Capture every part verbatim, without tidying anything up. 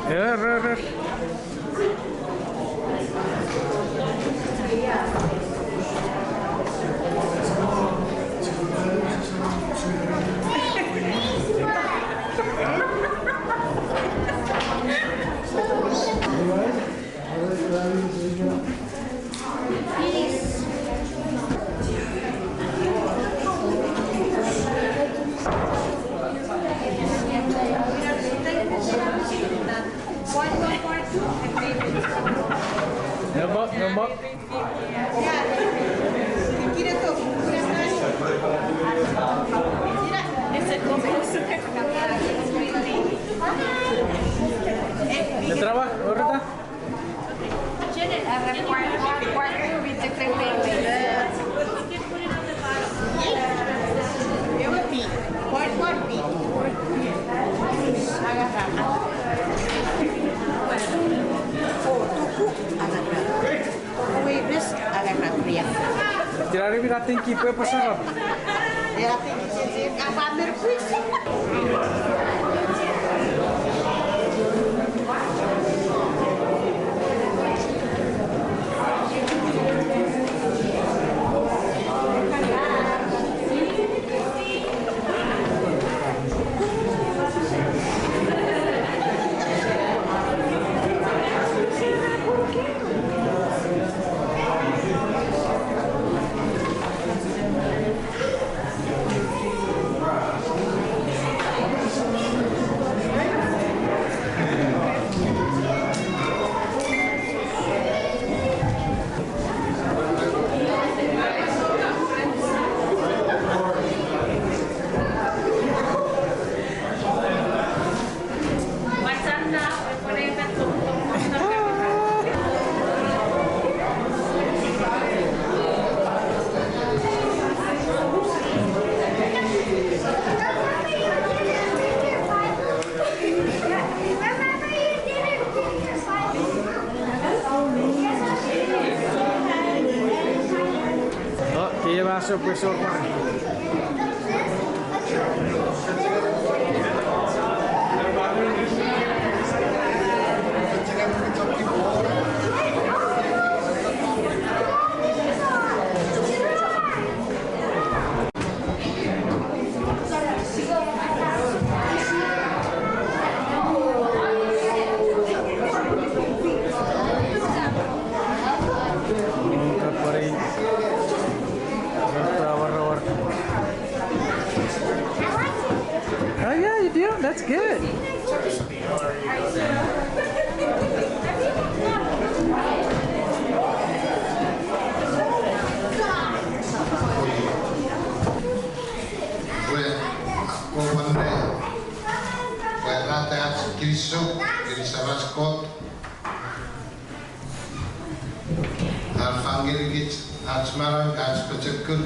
Er, er, er. Nembak, nembak. Etraba, orita? Tirari mi natin ki pwe pasarap. Oh, kiiei maso pwe sor pwan. Oh, yeah, you do? That's good. Pwe, ko pwan ne, pwe rata ach kinisou ngeni Samach Kot an fang ngenikich ach manau, ach pochokun,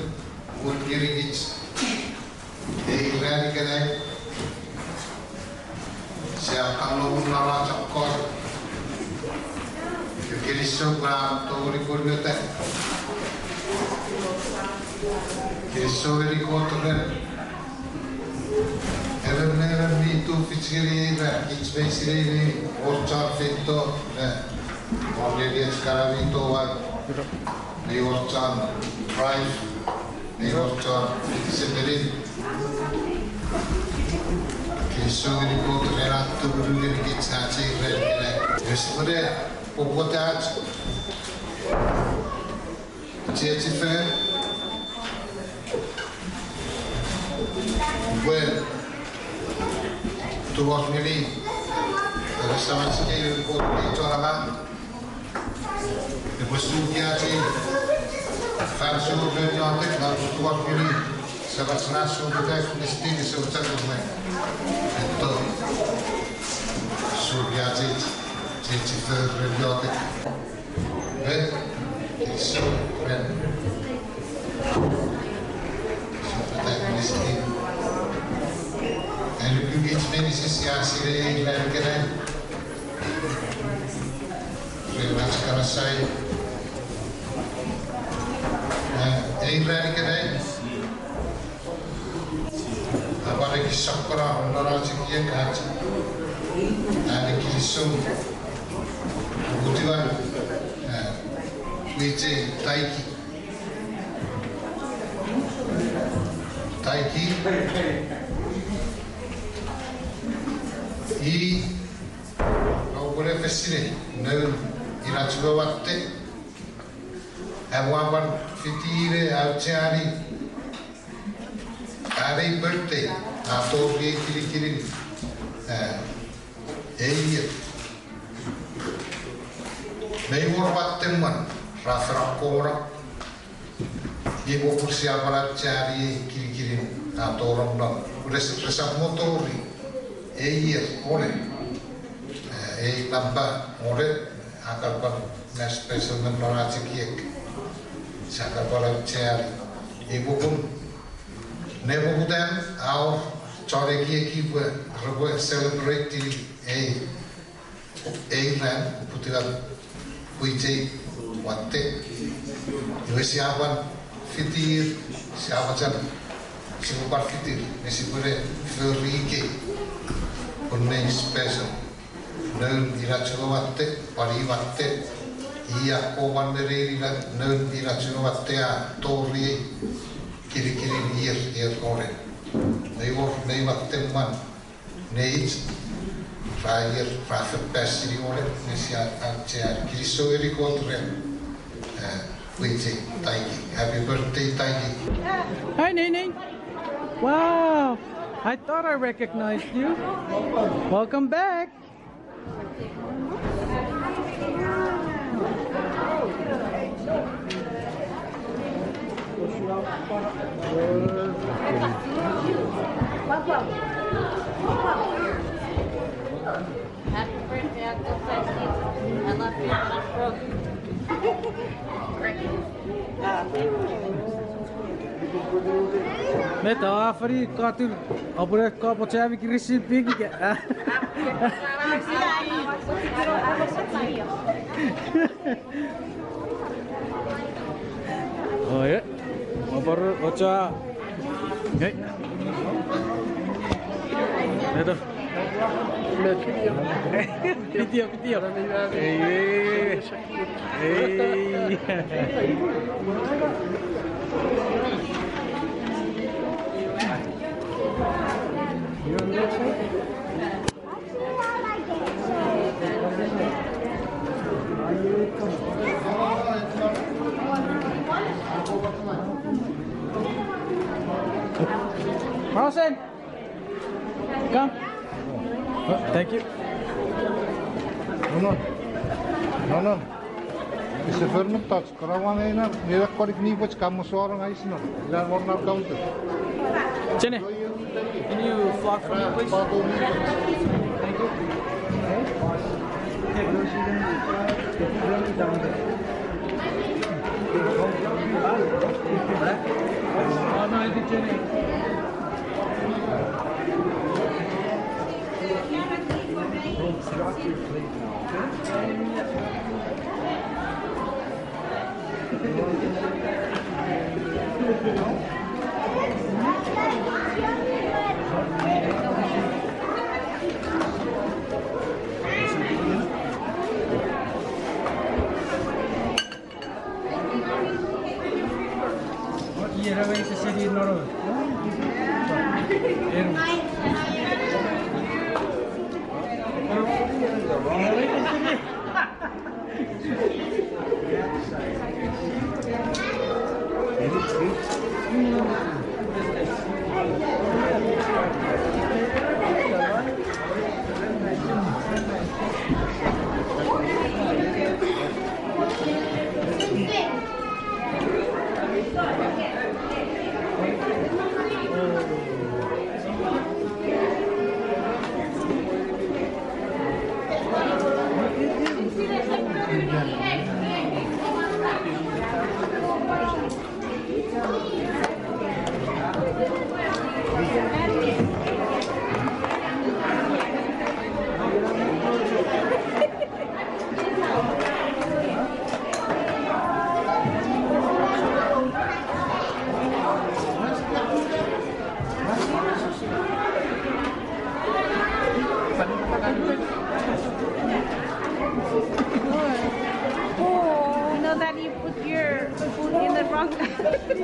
mut ngenikich. Ei ran ikenai, sia kan nom non ach akkot. Kinisou pwe a tongeni kon ngeta. Kinisou ngeni Kot ren emon me emon mi tufich ngeni ei ran, kich mei sinei mi wor chon feito me wor ngeni ach kana mi towau, mi wor chon drive, mi wor chon fiti sepenin. Kinisou ngeni Kot ren an tumunu ngenikich ach ei ran ikenai. Esipwene poputa ach chiechi fengen. Pwe tungor ngeni ewe Samach kei, ewe Kot kei chon angang. Epwe suki ach ei fansoun ren iotek, nge tungor ngeni Samach na sukota Filistin, ese mochen me eto suki ach ei chiechi fengen ren iotek. Ren, kinisou ren. Sokota Filistin. Ai nuku kich meinisin sia sinei ei ran ikenai ren ach kana sai. Eh, ei ran ikenai a pwan ekis sokkono non ach ekiek, ach, a niki Song, Butiwan, eh, Wiche Taiki. Taiki. I, no pwene fesine, noun ina chunga watte. Aua pwan fiti ne aucheani, a mei birthday, a tori ei kinikinin, eh, ei ier. Mei wor watte mwan, ra fen akkomoro. Iei popun sia pwan aucheani ei kinikinin, a tori nom. Res-, resap mo tori ei ier, one. Eh, ei nampa, one. A kan pwan nge special me non ach ekiek. Sia kan pwan aucheani. Ei popun, ne poputan, a wor chon ekieki pwe repwe celebrate ei, ei ran, Butiwan Wiche Watte. Iwe sia pwan fitir, sia pwan, sipwe pwan fitir, nge sipwe ne fori ikei. Pun mei special. Noun ina chunga watte, pwan i watte, i a ko pwan me nein ina, noun ina chunga watte a tori ei kinikinin ier, ier oren. Mei wor, mei watte mwan, neich, ra ier, ra fen pasini oren, nge sia aucheani, kinisou ngeni Kot ren, eh, Wiche Taiki. Happy birthday, Taiki. Hi, Nene. Wow, I thought I recognized you. Welcome back. Happy birthday, Uncle Fauci. I love you, but I'm broke. Met a fori katur, apure kapo chami Christmas pink ika. Oh, yeah. Apure ocha. Hey. Met a. Video, video. Hey, hey, hey. Hey. Rosen! Come. Oh, thank you. No, no. No, no. Ese fernuk touch. Kora wan ena, nge konik ni pwech kamo suarong aisno. Ila wor na counter. Jenny, can you vlog for me, please? Thank you. Oh, no, I think Jenny.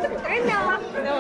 I know. No.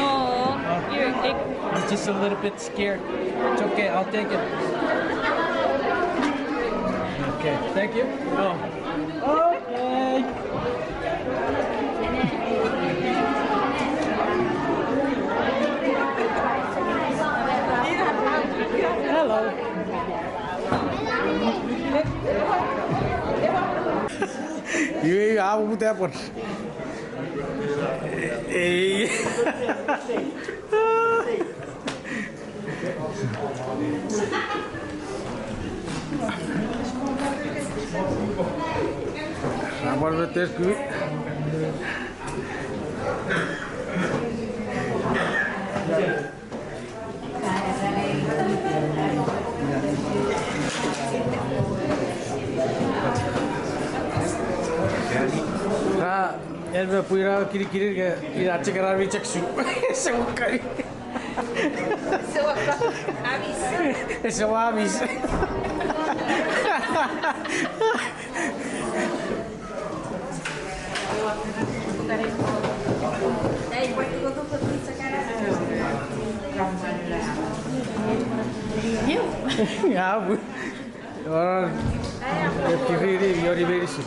Aw, you're, I'm just a little bit scared. It's okay, I'll take it. Okay, thank you. Oh. Okay. Hello. Iwe, iwe, a poputa pwan. Ei. Rapor beter kui. Ra, en me pwira kirikirir ke ina chok era mi chok su. Se wakai. Ese wa amis. Apu. Ora, e, kiriri, iori meinisin.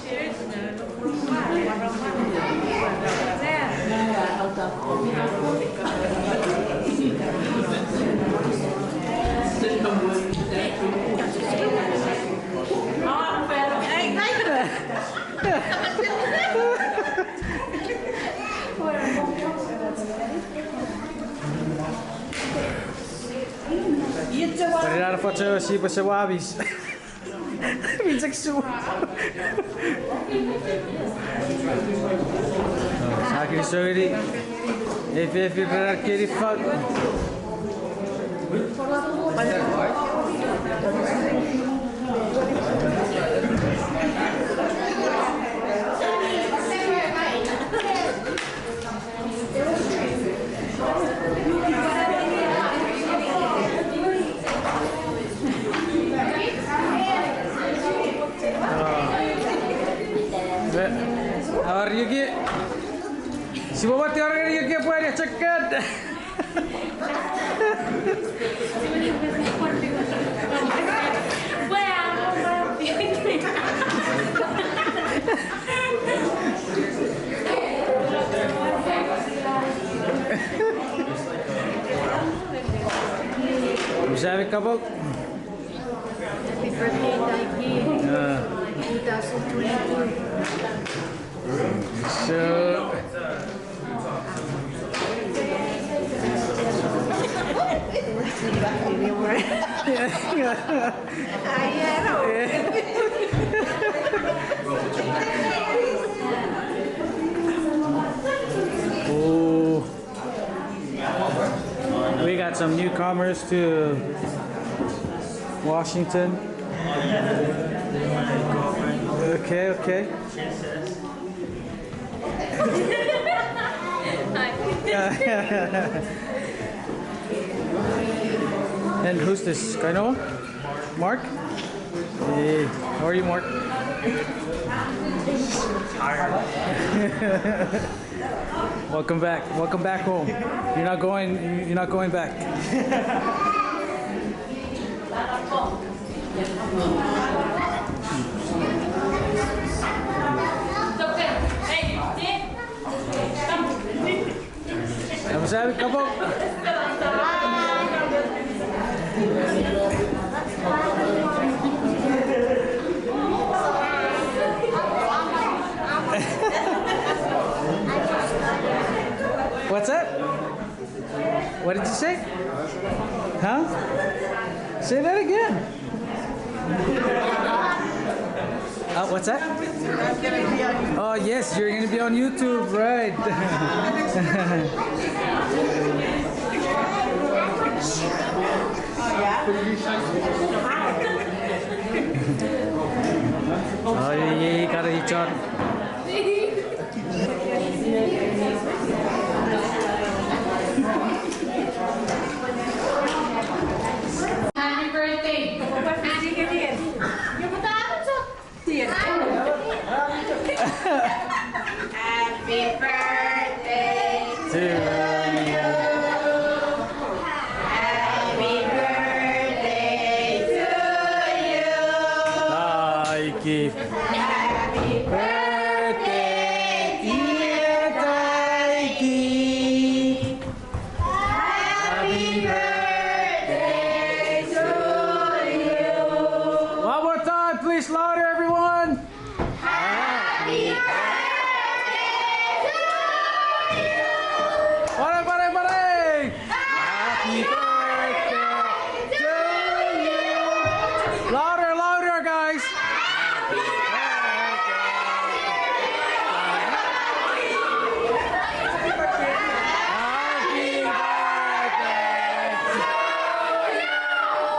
Pari nana focho sipwe se wa amis. Mi chok su. Sa kinisou ngeni ei fefin ren an keni fang. Awariki. Sipwe mati awariki pwe ani achakan. Sa mi kapong. Happy birthday, Daiki. Ah. Two thousand twenty-two. So. Ooh. We got some newcomers to Washington. Okay, okay. And who's this? Kainoa? Mark? Hey, how are you, Mark? Tired. Welcome back. Welcome back home. You're not going. You're not going back. Come on, Sammy, come on. What's that? What did you say? Huh? Say that again. Uh, what's that? Oh, yes, you're gonna be on YouTube, right? Oh, yeah, yeah, you gotta eat your Happy birthday. Happy birthday to you. Happy birthday to you. Taiki. Happy birthday, dear Taiki. Happy birthday to you. One more time, please, louder, everyone. Happy birthday to you. Pare, pare, pare. Happy birthday to you. Louder, louder, guys.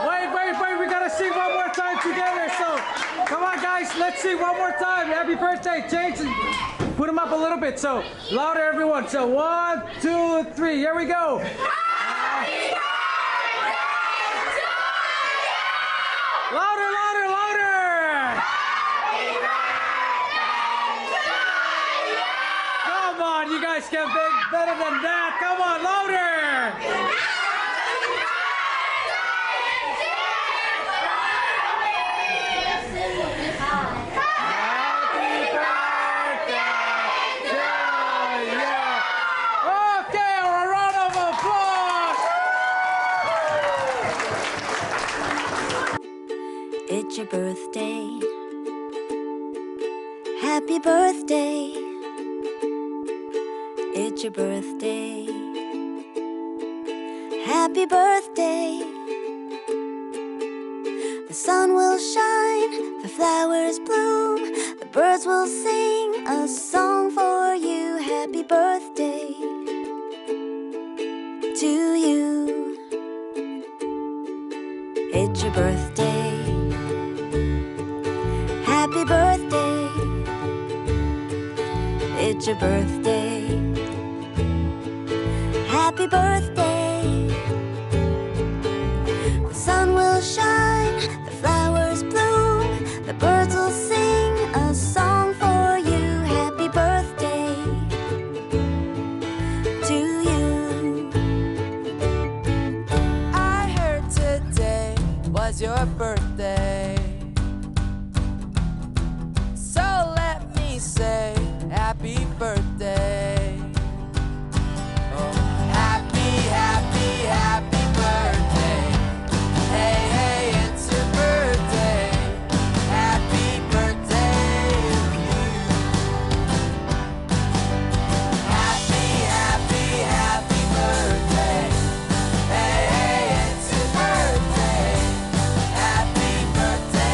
Wait, wait, wait, we gotta sing one more time together. So, come on, guys, let's sing one more time. Happy birthday, James. Put him up a little bit. So, louder, everyone. So, one, two, three. Here we go. Louder, louder, louder. Come on, you guys can be better than that. Come on, louder. Happy birthday to you. Okay, a round of applause. It's your birthday. Happy birthday. It's your birthday. Happy birthday. The sun will shine, the flowers bloom, the birds will sing a song for you. Happy birthday to you. It's your birthday. Happy birthday. It's your birthday. Happy birthday. The sun will shine, the flowers bloom, the birds will sing a song for you. Happy birthday to you. I heard today was your birthday. So let me say happy birthday. Oh, happy, happy, happy birthday. Hey, hey, it's your birthday. Happy birthday to you. Happy, happy, happy birthday. Hey, hey, it's your birthday. Happy birthday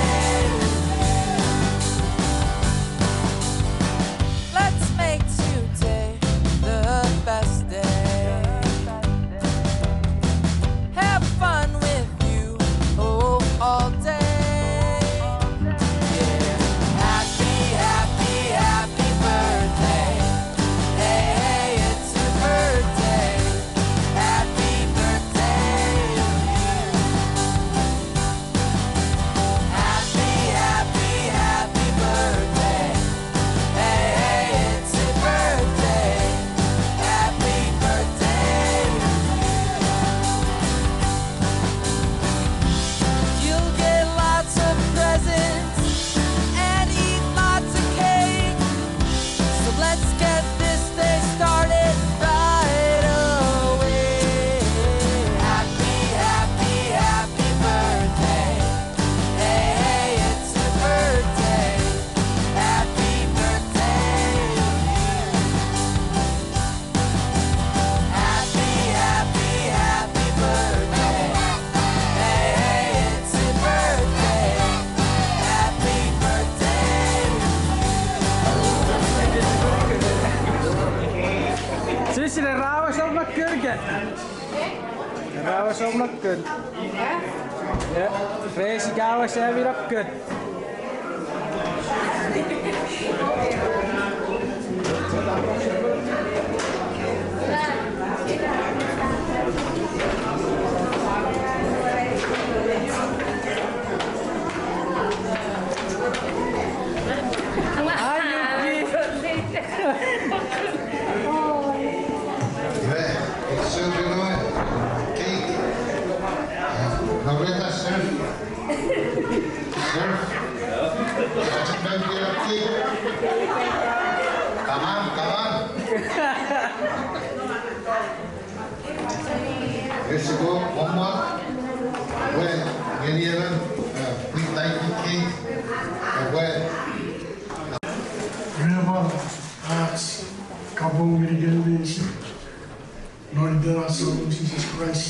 Not good. Yeah, Reisi kawe semi not good. Ai, Yuki. Iwe, serve iwe, cake. Loretta, serve. Serve. Come on, come on. Let's go, one more. Well, ngeni emon, uh, with like cake. Uh, well. Remember, ach kapong ngeni kemi meinisin non iten ach Samon Jises Kraist,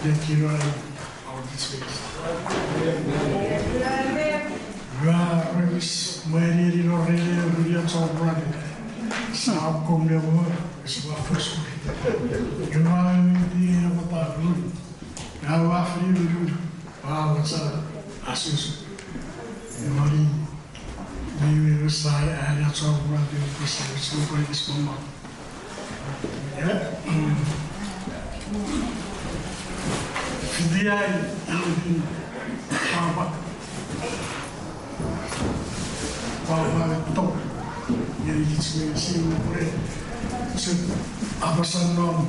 ne kinamwe ach kich meinisin. Ra remis mwen eni non ren ewe ach Chon Purake. Sa akkom ne mo, ese mo first. Iwe ra ewe iti ena pwata run. Nga ua fini run. Ua mochen asoso. Iwe ni, ni we sa ani ach Chon Purake, we sa, we sa, we sa, fiti ai, iwe, papa. Papa, to. Ngeni kich meinisin pwe, se, apasa non.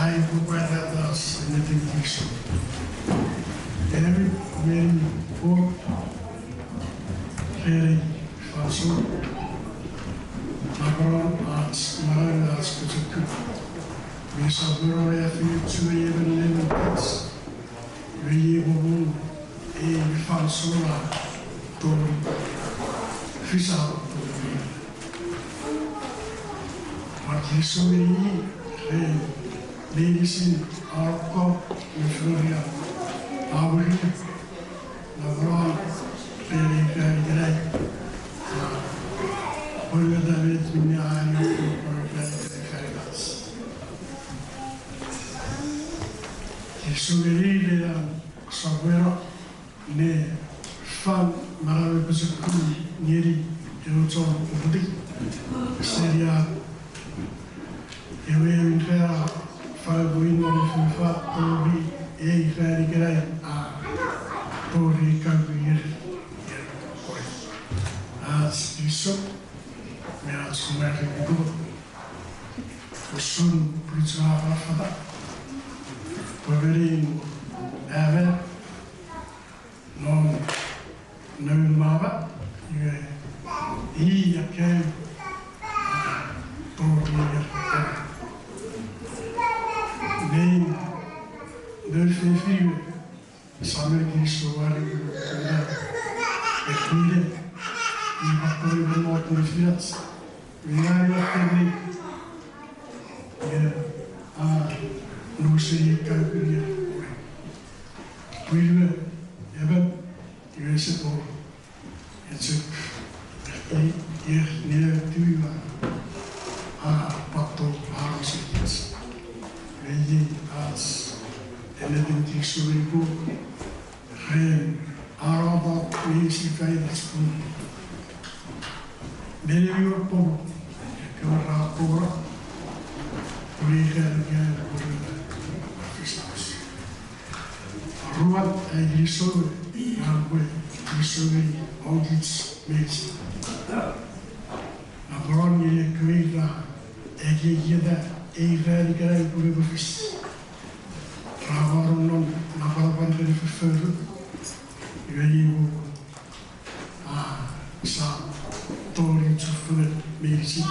Ai pwe pwarata ach ennetin kinisou. Emi, meni, Kot, ren ei fansoun, napanapen ach manau, ach pochokun. Mi sopweno ne afichu ei emon nemenem kich. Iwe iei popun ei fansoun a tori, fis a tori. Ua kinisou ngeni i ren meinisin an Kot me fori an, a weri, napanapan ren ei fan ikenai. A, pwe meta met minne a ani pwe fan ikenai fan itach. Kinisou ngeni i ren an sopweno ne fan manau me pochokun ngeni ewe chon uputiw seni an ewe, ewe ran a fan pwin non fonufan tori ei fan ikenai a tori ekkan ier. Ach bishop me ach mwarei Kot, usun pwichun a affata, pwe meni amen non noun mama, iwe i akkaewin tori ier. Nein noun fefin iwe, sa men kinisou ngeni, ina, ekkewe, i pwan tori me mot nefinach, ina iwe kemi, ina, a, nuseni ekkan ier. Pwin we, emon, iwe ese tori. Echok, i, ier, nina tiw iwe, a, pato, a, ese kich. Iwe iei ach ennetin kinisou ngeni Kot ren an apaupau meinisin fan itach pun meni mi wor popun, ekkewe ra popun, pun ei fan ikenai, pun ei fan ikenai. Ruan ai kinisou, ngang upwe kinisou ngeni kich meinisin. Napanapan ngeni ekkewe ra ekiekieta ei fan ikenai pun epwe fis. Ra mano non napanapan ren fofforun, iwe iei popun, a, sa tori chufengen meinisin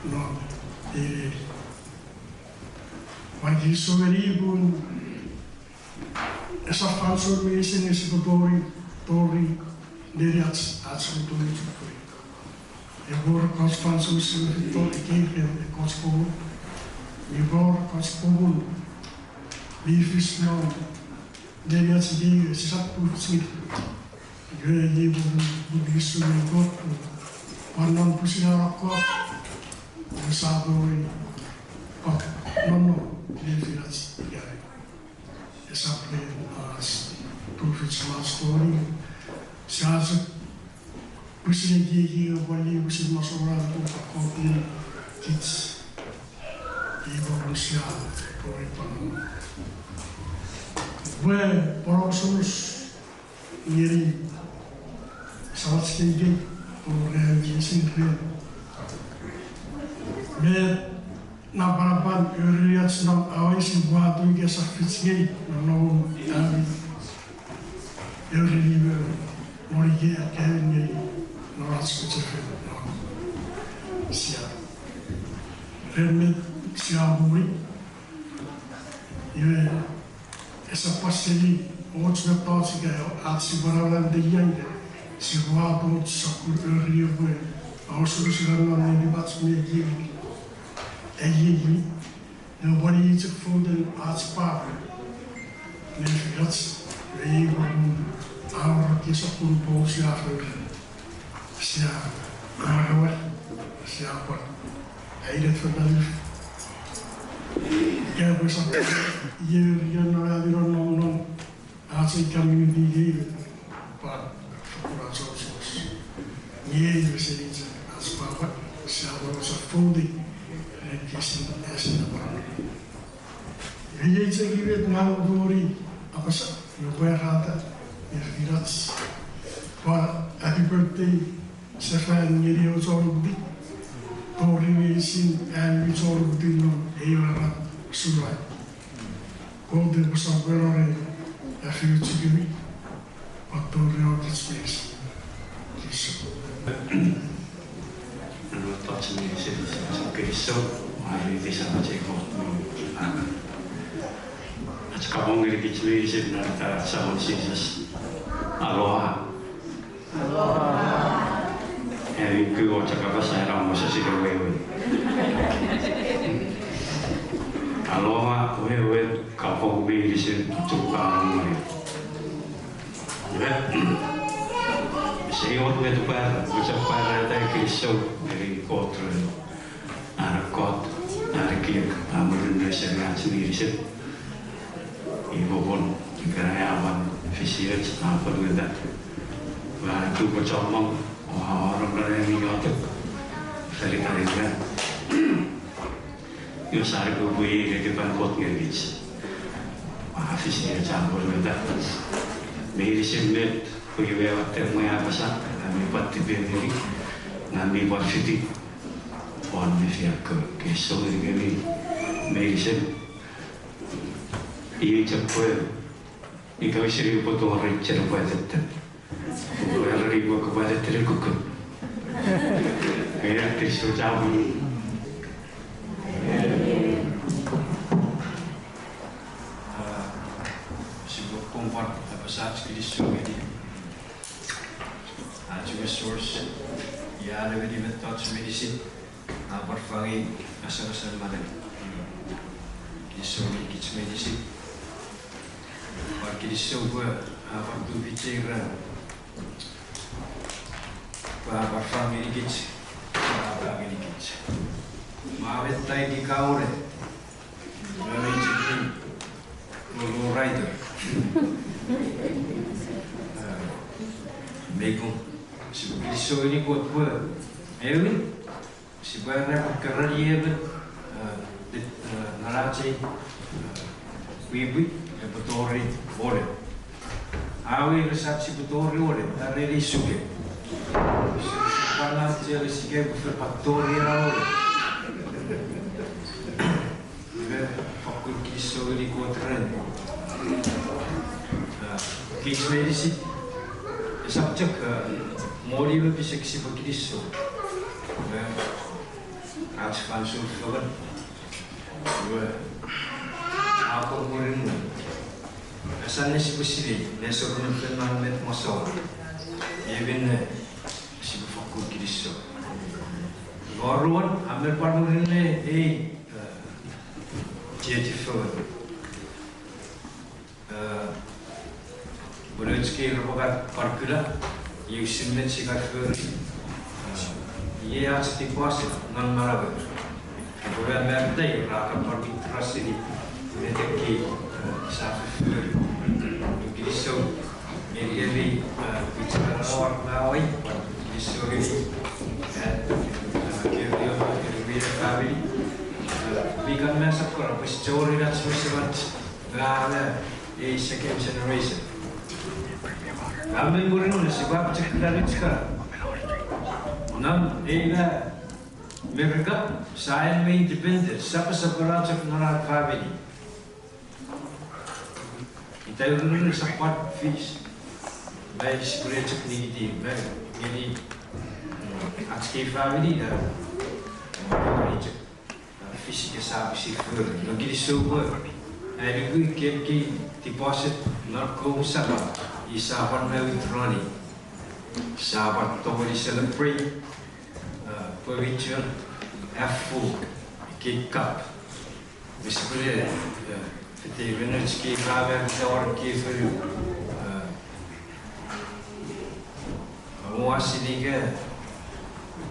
non ei neni. Ua kinisou ngeni i pun esap fansoun meinisin ese tori, tori neniach, ach tori chufengen. Epwe wor ekkoch fansoun sipwe feito ikei ren ekkoch popun. Mi wor ekkoch popun mi fis non neniach ikei sisap pwisin. Iwe iei popun, upwe kinisou ngeni Kot pun pwan non pwisin an Kot, iwe sa tori, pwan nonnom nefinach ikenai. Esap ren ach tufich me ach tongeni, sia chok pwisin ekieki pwe iei pwisin masouen Kot a kokkoti kich, iei popun sia tori pwan pwe pwan omusomus ngeni samach kei kei, o ren meinisin ren met napanapan ereniach non awesi wato ika sa fich ngeni non nonnom ami, ereni me monike akkaewin ngeni non ach mwichefen non sia, ren met sia moni. Iwe, esap pwan seni och mettoch ika ach sipwe namanam teia ika sipwe wato och sokkun eri epwe omusomus non netipach me ekiek, aiei, nge pwan iei chok fouten ach pwapwa nefinach, me iei pwan a wor ekkei sokkun poun sia fori, sia, a, sia pwan ainet fenalif. Ika pwe sap iei rian non ami nonnom non ach ei community iei, pwan fokkun achocho. Nge iei seni chok ach pwapwa, sia pwan osa foti ren kisin ese napanapan. Iei chok met ngang tori apasa, nge pwarata nefinach, pwan happy birthday sefan ngeni ewe chon uputiw, tori meinisin ami chon uputiw non ei ran July. Kot epwe sopweno ne afiuchikemi, pwan tori kich meinisin. Kiiso. Ren mettoch meinisin, sia kinisou, ua riti Samach ei Kot mi, a, ach kapong ngeni kich meinisin non itan ach Samon Jises. Aloha. Ami kewe chok apasa ena mwo sasile wewe. Aloha, wewe, kapong meinisin, chok ka moni. Ese wor met upwe, upwe chok pwarata ai kinisou ngeni Kot ren an Kot, an ekiek, a murinno seni ach meinisin. Iwe pwan, ikenai a pwan fisioch, a pwan weta. Ua tupo chommong, ua, ua nom non ami iotek. Feri tariga. Iwe sa rikupwe iei letipan Kot ngenikich. Ua fisioch a pwan weta. Meinisin met, pwe iwe watte mwe apasa, ami pwan tipeew ngeni, ngang mi pwan fiti, pwan mefi ekkewe kinisou ngenikemi meinisin. Iei chok pwe, ika wiseni pwe tori chok pwe tettet. Pwe ereni pwe kopwe tettenin kukkun. Nge a kinisou chapur. A, sipwe kon pwan apasa ach kinisou ngeni ach we source, ia nemeni mettoch meinisin a pwan fangei ngasangasan manau. Kinisou ngeni kich meinisin. Pwan kinisou pwe a pwan tufichi ran, pwe a pwan fang ngenikich, a pwan ngenikich. Ma met tai ni kaone, nge mei chok lowrider. A, mei kon, sipwe kinisou ngeni Kot pwe, ewin, sipwe era pwe keran emon, a, non ach ei pwipwi epwe tori wone. A weires ach sipwe tori wone, a reni suke. Sipwe pwan ach ewe sike pwe fen pwan tori ena wone. Iwe, fokkun kinisou ngeni Kot ren, a, kich meinisin, esap chok, a, moni me pisek sipwe kinisou. Iwe, ach fansoun fengen, iwe, a kon murinno. Esan ne sipwe sinei, ne sokkun fen non met masou. Iwe ne, sipwe fokkun kinisou. Iwe oruan, a men pwan murinno ei, a, chiechi fengen. A, pwe nouch kei repwe kan pwan kuna, iei usun met sia kan fori. A, iei ach deposit non manauer. Pwe ren maritei ra kan pwan withdraw seni, met ekkei, a, Sa fofori. Kinisou ngeni, ngeni, uh, pwichikar won mawei, kinisou ngeni, uh, uh, ngeni, ngeni, ngeni family. Uh, mi kan masakora, pwe sia chori ach wesemach, ngana, ei second generation. Amen, murin ne sipwe chok lanuchka. Nam, ei na, Merika, sa en me independent, sapasapara chok non ach family. Ita ururun sa pwan fis. Bai sipwe chok nikiti, bai ngeni, mm, ach kei family na, mm, ngeni chok, uh, fis ika sa pisi fori. No kinisou pwe, ai nuku kei, kei deposit non kou sapa, i sa pwan me withdrawni. Sa pwan tongeni celebrate, uh, pwe mi chuen half full, kei cup. Misipwele, eh, fete renoch kei family tower kei fonu. Eh, amo a sinei ika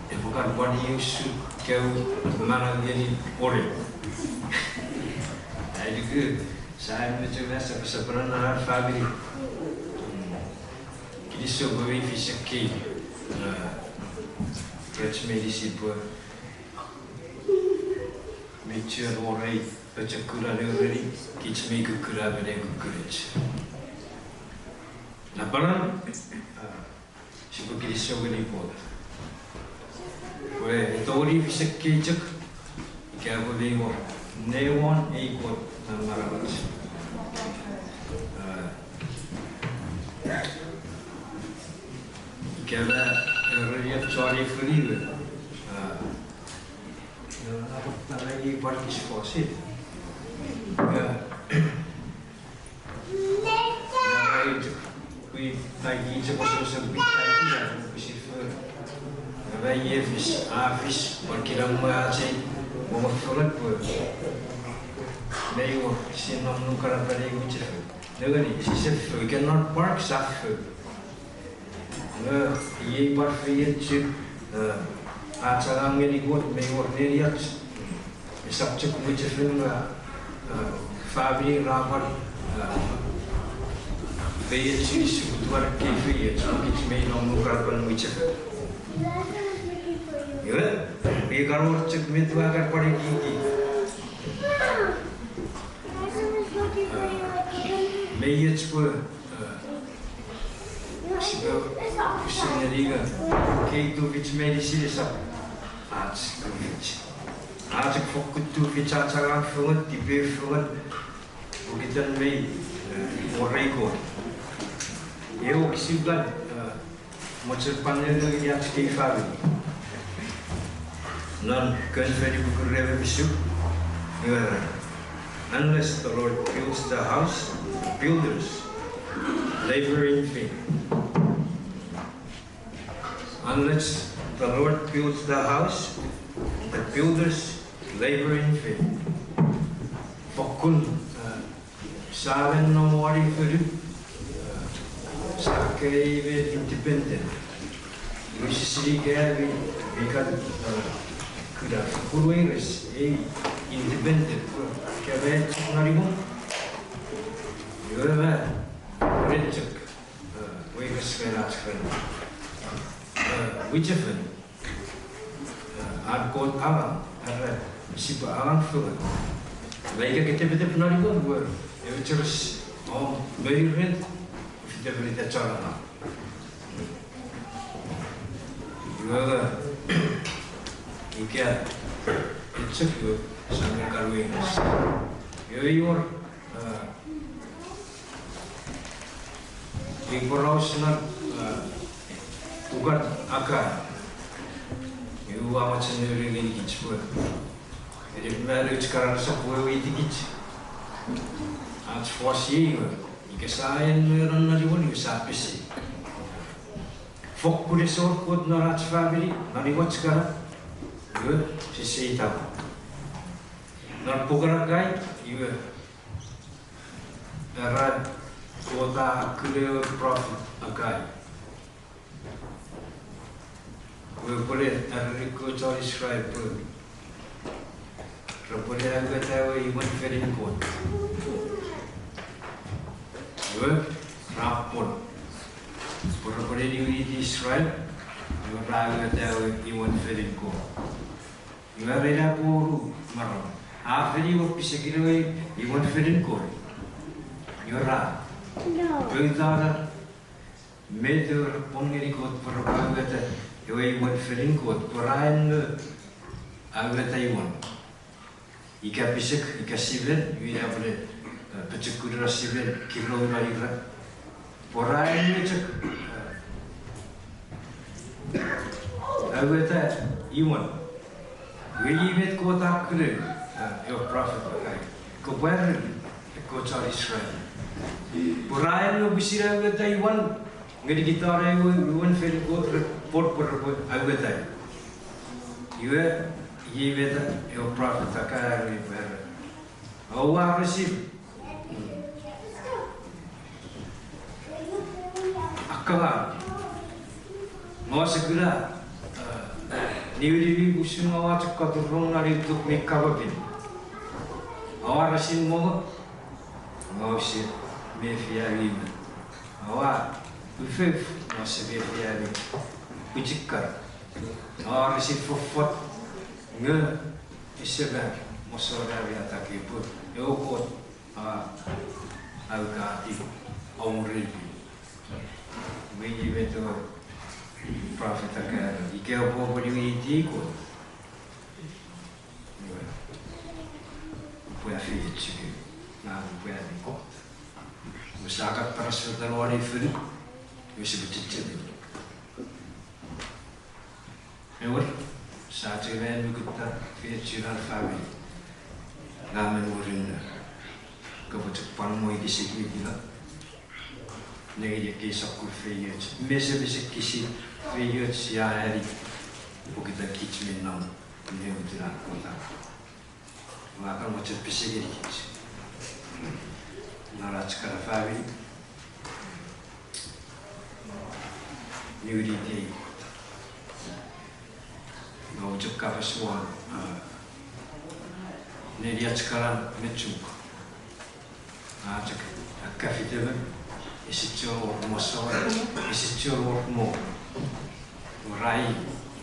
epwe kan pwan iusu kau manau ngeni ore. Ai nuku, sa en me chok na sapasapara non ach family. Mm. Kinisou pwe mi fis ekkei, eh, rech meinisin pwe mi chuen wor ei pochokun a neureni kich mi kukkun a mene kukkunoch. Napanapan, ah, sipwe kinisou ngeni Kot. Pwe e tongeni fis ekkei chok, ika pwe mei wor ne won ei Kot non manauach. Ah, ika ma, eh, ereni ach chon ei fonu we. Ah, Nge, nge, nge, nge, pwan kich fosit. Nge, nge, nge, pwi, tai, kich fosit, pwi, tai, kich fosit. Nge, nge, iei fis, a fis, pwan kinamwe ach ei, mo mo fengen pwe. Mei wor, sise nom nukanapan ei mwichefen. Nengeni, sise fou, ika non park, sa fou. Nge, iei pwan feiochun, eh, ach angang ngeni Kot mei wor neniach, esap chok mwichefen nge, eh, famini ra pwan, eh, feiochun isukutuan ekkei feioch, kich mei nom nukanapan mwichefen. Iwe, mi kan wor chok met ua kan pwan ekieki. Eh, mei och pwe, eh, sipwe usun ngeni nge, kei tufich meinisin esap ach tufich. Ach fokkun tufich ach angang fengen, tipeeu fengen, pokiten mei, eh, wor ei Kot. Ew wokisin kan, eh, mochen pwan nengeni ach kei famini. Non Kon Feni puku rue me fisu, iwe ra, unless the Lord builds the house, builders labor in vain. Unless the Lord builds the house, the builders labor in vain. Fokkun, eh, sa men nom won ei fonu, eh, sa kei me independent. Iwe sise sinei ika mi, mi kan, eh, kuna fokkun weires ei independent, eh, ika me chok non imwom. Iwe me, ren chok. Eh, weires ren ach ren. Eh, mwichefen. Eh, an Kot angang, era sipwe angang fengen. Nge ika ke tepetep non imwom we, ewe church, om, mei ren, fite mei te chon angang. Iwe, ika, echok iwe, sa me kan weires. Iwe ior, eh, Ei poraus non, eh, puken Akai. Iwe ua mochen ngenikich pwe, eni mano ach karan sopwe weweiti kich. Ach fos iei we, ika sa en me non noniwon iwe sa pisi. Fokkun ese wor Kot non ach famini, noniwach kana, iwe, sise ita. Non puken Akai, iwe, era Kot a kuna ewe prophet Akai. Pwe epwene arereni ekkewe chon Israel pwe repwene aueta ewe imwen fenin Kot. Iwe, ra pwon. Pwe repwe niwiniti Israel, iwe ra aueta ewe imwen felin Kot. Iwe ra ina poru maram. A fen wor pisekin ewe imwen felin Kot. Iwe ra poutana met ewe ra pwon ngeni Kot pwe repwe aueta ewe imwen felin Kot, pwe ra en aueta imwen. Ika pisek, ika simen, iwe ina pwene, eh, pochokkun ena simen, kirouna ira. Pwe ra en chok, eh, aueta imwen. Iwe iei met Kot a kuna, eh, ewe prophet Hagai. Kopwe ereni ekkoch chon Israel, pwe ra en pwisin aueta imwen, ngenikich ewe imwen felin Kot re pwon pwe repwe aueta. Iwe, iei met ewe prophet Hagai a ereni pwe era, oua resin akkangang. Nge ua ese kuna, eh, niwinimi pwisin nge ua chok katurong non ei tuk mi kapapin. Oua resin mongo, nge use mefi ami imwen. Oua ufouf, nge use mefi ami pwichikar. Oua resin fofot, nge ese ma mosonoson ami atake pwe ewe Kot a aukati omuriti. Iwe iei met ewe prophet Hagai a era, ika oupwe niwiniti Kot, iwe, upwe afeiochukemi, ngang upwe ami Kot. Iwe sia kan parasfetan won ei fonu, iwe sipwe chechemeni. Ewer, sia chok men mwo kutta feioch non famini. Ngang men murinno, kopwe chok pwan mwo ikisikikina. Nengeni ekkei sokkun feioch, mesemesekisin feioch sia ani pokiten kich mi nom ne utina kota. Ua kan mochen pese ngenikich non ach kana famini, niwiniti ei Kot. Nge ua chok kapas won, ah, neni ach kana me chuk. A chok akkafitemen, ese chuen wor mosonoson, ese chuen wor mo. Rai,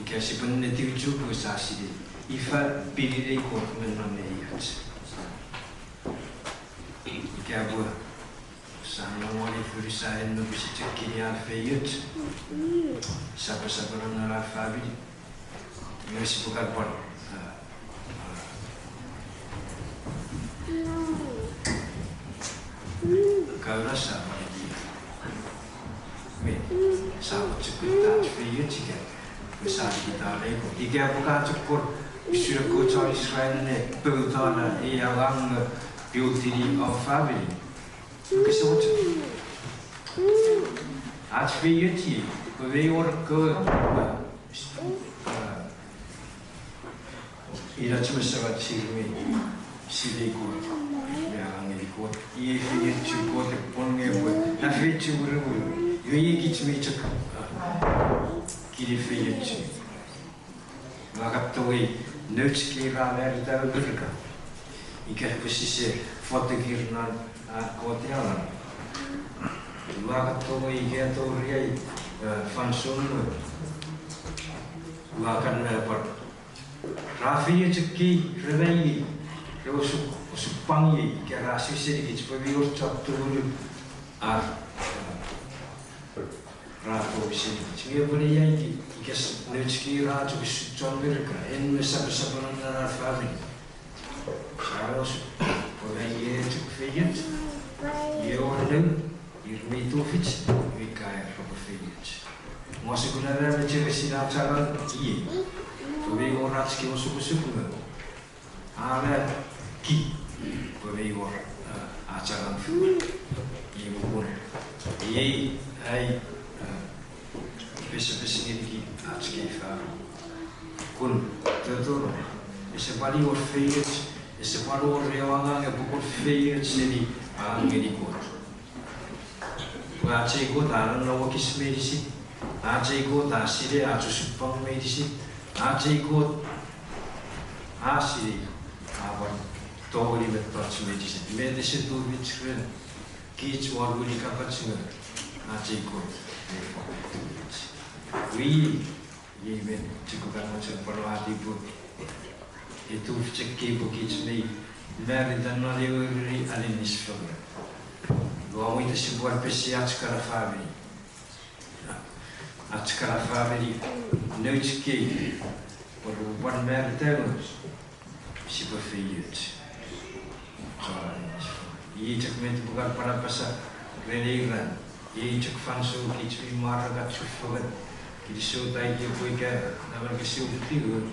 ika sipwe netiw chuk pwe sia sinei ifa pinin ei Kot me non neniach. Ika pwe sia nom won ei fonu sia en me pwisin chok kinian feioch, sapasapano non ach famini. Iwe sipwe kan pwan, ah, ah, kauna sia pwan eti, me sia pwan chok kutta ach feioch ika, me sia kutta lei Kot. Ika pwe ka chok kon usun ekkoch chon Israel ne poutana ei angang, eh, build-ini om famini. Kese mochen ach feioch iei pwe mei wor ekkewe, ah, inach me semach ir mi sinei Kot me angang ngeni Kot. Iei feiochun Kot, e pwon nge pwe a feiochu mwirimwiri. Iwe iei kich mi chok, ah, kini feioch. Ua kan tongei nouch kei ra marita Merika, ika pwe sise fotukir non, ah, Kot ei angang. Ua kan tongei ika tori ai, eh, fansoun we, ua kan, eh, pwan, ra feioch ekkei re maiei, re osuk, osupwang iei, ika ra su senikich pwe mi wor chon tumunu ar, eh, ra tou senikich. Nge pwe iei ika nouch kei ra chok usun chon Merika, en me sapasapano non ar famini. Sia osuk pwe maiei chok feioch, iei wor noun, ir mi tufich, mi kaeo repwe feioch. Nge ua sukuna me mecheresin ach angang iei pwe mei wor ach kewe osukosuk me a ki pwe mei wor, ah, ach angang fengen. Iei pwe iei ai, ah, pesepes ngenikich ach kei famini. Kun totoro, ese pwan wor feioch, ese pwan wor ew angang epwe kon feioch seni angang ngeni Kot. Pwe ach ei Kot a nonnom wokisin meinisin, ach ei Kot a sinei ach osupwang meinisin, ach ei Kot a sinei, a pwan tongeni mettoch meinisin. Met ese tufich ren Kich won wini kapachenong, ach ei Kot, ei Kot. Wi, iei met chok kan mochen pwan watiw pwe e tufich ekkei pwe kich mei marita non ewe riri aninis fengen. Ua mwo ita sipwe pwan pesi ach kana famini. Ach kana famini, nouch kei, pwe repwe pwan marita, sipwe feioch. Iei chok met upwe kan pwan apasa ren ei ran. Iei chok fansoun kich mi mwarak ach chufengen. Kinisou ita ika pwe ika naman kese uputiw,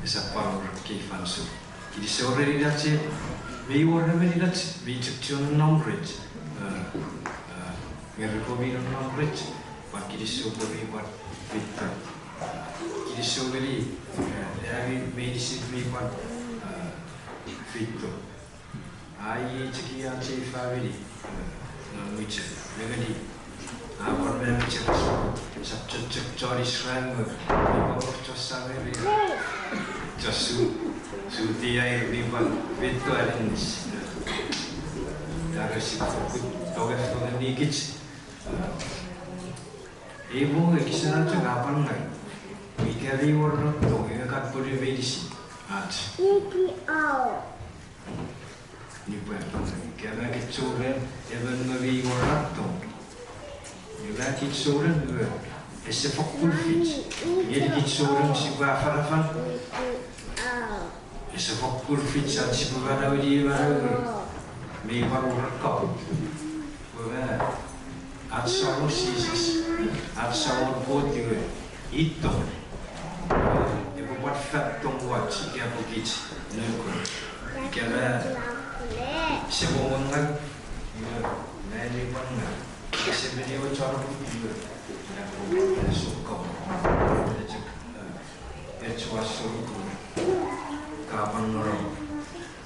esap pwan wor ekkei fansoun. Kinisou ren inach, mei wor emon inach mi chok chon nom rech. Nge repwe mi nom rech, pwan kinisou pwe mi pwan feito. Kinisou ngeni ami meinisin mi pwan feito. A iei chok ach ei famini non mwichefen, nengeni, a pwan me mwichefen, esap chok chon Israel me, mi pwan wor chon Samaria, chon Jutia, mi pwan feito aninis. Are sipwe fokkun tongei fengenikich. Ei mwo nge kich ena chok a pwan ngang. Ika mi wor ena tong, iwe kan pwonu meinisin ach nipwe pwan ngang. Ika me kich souneng emon me mi wor ena tong, iwe kich souneng iwe ese fokkun fich. Nge kich souneng sipwe afanafan, ese fokkun fich ach sipwe manaueni ei manau, mei pwan wor ekkapung. Pwe ach Samon Jises, ach Samon Kot iwe, i tong. Epwe pwan fat tong wach ika pwe kich noun Kot. Ika me semom ngang, iwe, me mei pwan ngang. Ika semeni ewe chon oput iwe, epwe pwan sokkom. Epwe chok, epwe chok sokkun. Ka pwan noro.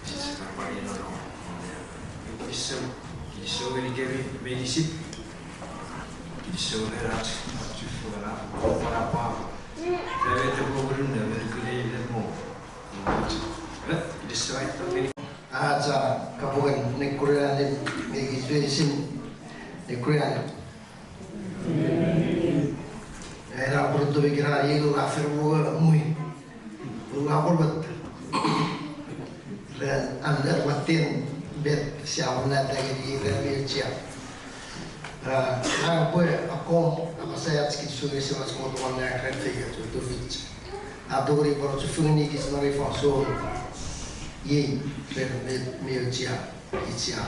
Jises ka pwan noro. Kinisou, kinisou ngenikemi meinisin. Kinisou ren ach, ach chufengen, pwan apwapwa. Ren met epwe wurun, met kunei, met mo. Kinisou ai tongeni. Ach, a, kapungen nekurianin, nge kich meinisin nekurianin. Ena purutumi kira iei ua fen mwo mwi. Ua purut. Ren an er watten met sia monneta ngeni ren mi auchea. A, ngang upwe akkom apasa ach kinisou ngeni Semach Kot won nang ren feioch me tufich. A tongeni pwan chufengenikich non ei fansoun iei ren met mi auchea, kich sia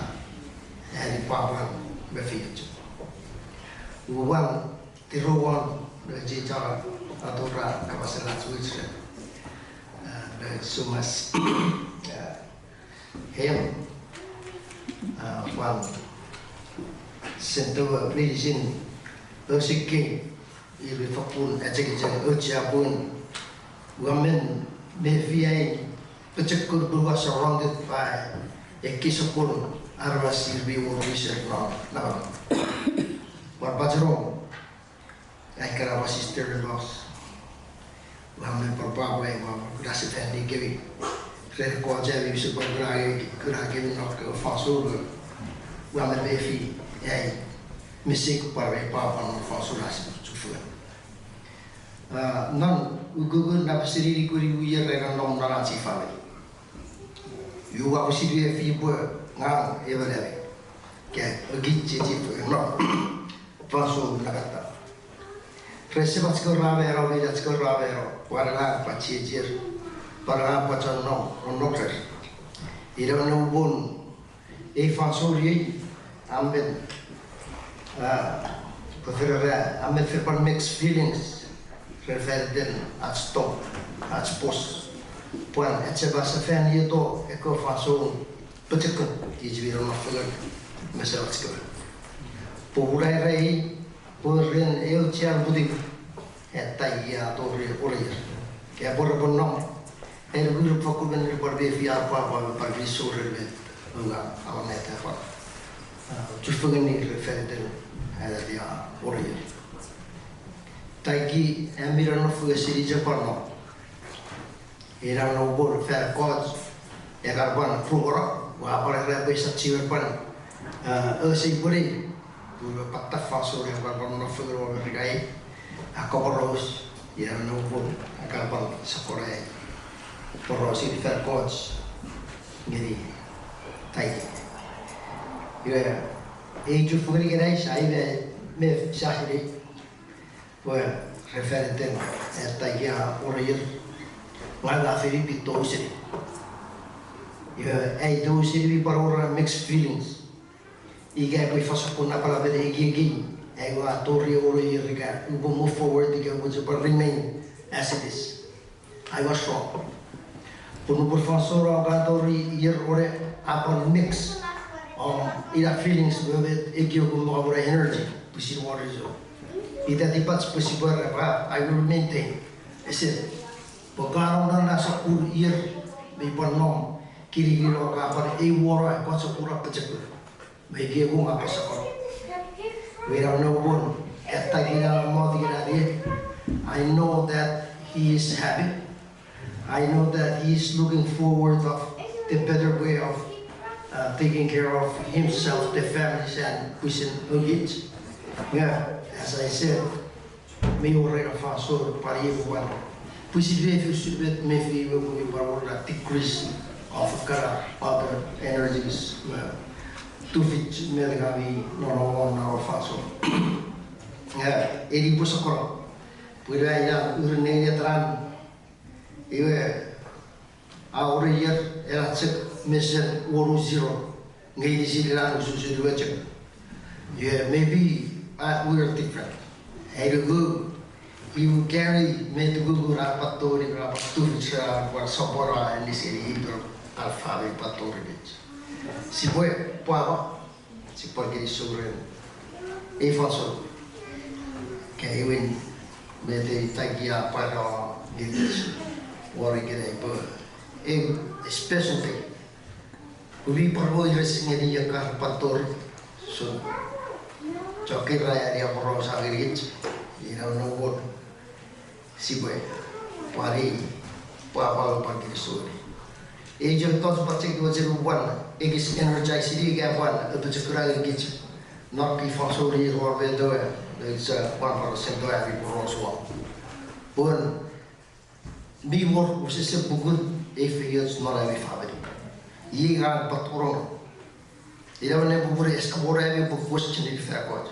ani pwapwan me feioch. Upwe pwan tirowon ne chechara atora kapasen ach wich ren, a, ne sumas, a, hem, a, pwan sentowa meinisin, osikei, ir mi fokkun achengicheng auchea pun ua men mefi ai pochokun pun ua surrounded by ekkei sokkun aramas ir mi wor wiser non namanam. Pwan pachenong ai kana pwan sister-in-laws. Ua men pwan pwapwa ai ua kuna sefani kewe ren ekkoch ami mi sipwe kuna, kuna kewe non kewe fansoun. Ua men mefi ai mi sik pwan ai pwapwa non fansoun ach chufengen. A, non ukukun napaseni nikuni ier ena nom non ach ei famini, ua pwisin mefi pwe ngang emon ami, ke, ekich chiechi fengen non fansoun nangatam. Ren semach kewe ra mano, inach kewe ra mano, pwan ngang pwan chiechier, pwan ngang pwan chon nom, nonnom rer. Ina nupwen ei fansoun iei, a men, a, pwe fen ra, a men fen pwan mixed feelings ren faniten ach tong, ach pos. Pwan achema sefan ieto ekkewe fansoun pochokun kich mi nonnom fengen me semach kewe. Popun ai rei, pwe ren eu chian putin, eta ia tori oleier. Epwe repwe nom, en kuru fokkun men repwe mefi ar pwapwa me pwan risur met ua alameta pwan, a, chufengen ir faniten, a, ia oleier. Taiki, a mi nonnom fengen seni chok pwan nom. Ina nupwen fan ekkoch, e kan pwan rungorong, ua pwan era pwe sa chiwen pwan Ese pwene, pwe pwata fansoun a pwan pwan nonno fengen won Merika ei, a kaparos, ia nopun, a kapal sokora ei, poraus seni fan ekkoch ngeni tai. Iwe, ei chufengen ikenai sa iwe me sasini pwe refereten at tai kia wor ier, ngang a fini pwe tou seni. Iwe, ai tou seni mi pwan wor mixed feelings. Ika pwe fos a kuna pala pwe ekiekin, ai ua tori wor ier ika upwe move forward ika upwe chok pwan remain as it is. I was wrong. Pun nupwen fansoun a ka tori ier wone, a pwan mix, um, ina feelings me met ekiekun me wor energy pwisin won iso. Ita tipach pwe sipwe era pwe I will maintain. Ese, pwe ka nom non na sokkun ier mi pwan nom, kirikiroch a pwan ei wor a pwan sokkun a pochokun. Me ekiekun a pwan sokkun. Iwe ina nopun, at tai kina mot ikenai, I know that he is happy. I know that he is looking forward of the better way of, uh, taking care of himself, the families, and pwisin ukich. Yeah, as I said, mi wor ena fansoun pwan iei pwan pwisin mefi usun met mefi iwe pwe mi pwan wor ena decrease of kana other energies, uh, tufich met ka mi nonnom won na fansoun. Uh, eni pwe sokkun, pwe ina ina uren nei etanan, iwe, a wor ier ena chok mesen wonu zero, nge inisin ena usun seni we chok. Yeah, maybe, uh, we are different. I don't know. You carry me tukuku ra pwan tori, ra pwan tufich, ra pwan sopora, and this, and he, our family pwan tori kich. Sipwe pwapwa, sipwe kinisou ren ei fansoun. Ke iwin, met ei tai kia pwano ngeni kich wor ikenai pwe ei special day. Umi pwan mo ires ngeni ia ka pwan tori. So, chok ira ia poraus a ngeni kich. Ina nopun, sipwe pwari, pwapwa pwan kinisou. Ei chok toch pwan cheki mochen pwan ekis energize-ini ika pwan apochokuna ngeni kich. Not ki fansoun ir wor met ewe, it's, uh, pwan pwan sento ami poraus won. Pun mi wor wesewesen pukun ei feioch non ami famini. Iei ngang pwan tonong. Ina minne pupunu ese wor ami pwe question-ini fan ekkoch.